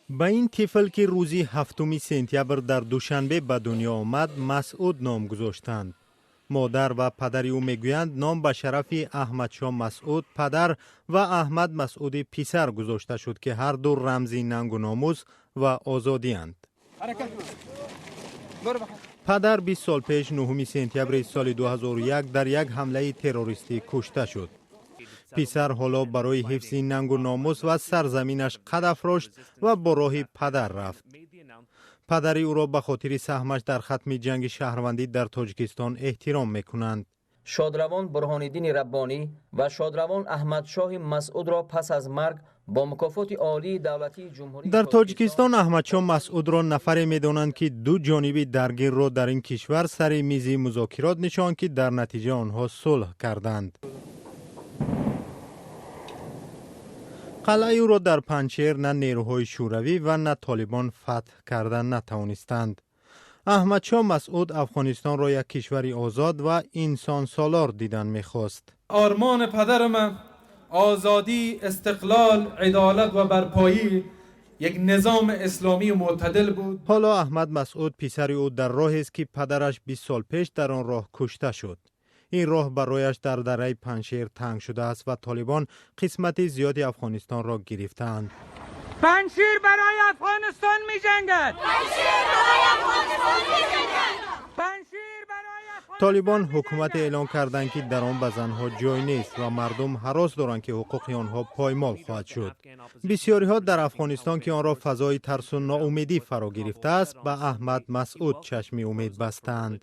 Ба ин тифл, ки рӯзи 7 сентябр дар Душанбе ба дунё омад, Масъуд ном гузоштанд. Модар ва падари ӯ мегӯянд, ном ба шарафи Аҳмадшоҳ Масъуд падар ва Аҳмад Масъуди писар гузошта шуд, ки ҳарду рамзи нангу номус ва озодиянд. Падар 20 сол пеш, 9 сентябри соли 2001, дар як ҳамлаи террористӣ кушта шуд. Писар ҳоло барои ҳифзи нангу номус ва сарзаминаш қад афрошт ва бо роҳи падар рафт. Падари ӯро ба хотири саҳмаш дар хатми ҷанги шаҳрвандӣ дар Тоҷикистон эҳтиром мекунанд. Шодравон Бурҳониддини Раббонӣ ва шодравон Аҳмадшоҳи Масъудро пас аз марг бо мукофоти олии давлатии Ҷумҳурии Дар Тоҷикистон Аҳмадшоҳ Масъудро нафаре медонанд, ки ду ҷониби даргирро дар ин кишвар сари мизи музокирот нишонд, ки дар натиҷа онҳо сулҳ карданд. Қалъаи ӯро дар Панҷшер на нерӯҳои шӯравӣ ва на Толибон фатҳ карда натавонистанд. Аҳмадшоҳ Масъуд Афғонистонро як кишвари озод ва инсонсолор дидан мехост. Ормони падари ман озодӣ, истиқлол, адолат ва барпоии як низоми исломии мӯътадил буд. Ҳоло Аҳмад Масъуд, писари ӯ, дар роҳест, ки падараш 20 сол пеш дар он роҳ кушта шуд. Ин роҳ барояш дар дараи Панҷшер танг шудааст ва Толибон қисмати зиёди Афғонистонро гирифтаанд. Панҷшер барои Афғонистон меҷангад. Толибон ҳукумате эълон карданд, ки дар он ба занҳо ҷой нест ва мардум ҳарос доранд, ки ҳуқуқи онҳо поймол хоҳад шуд. Бисёриҳо дар Афғонистон, ки онро фазои тарсу ноумедӣ фаро гирифтааст, ба Аҳмад Масъуд чашми умед бастаанд.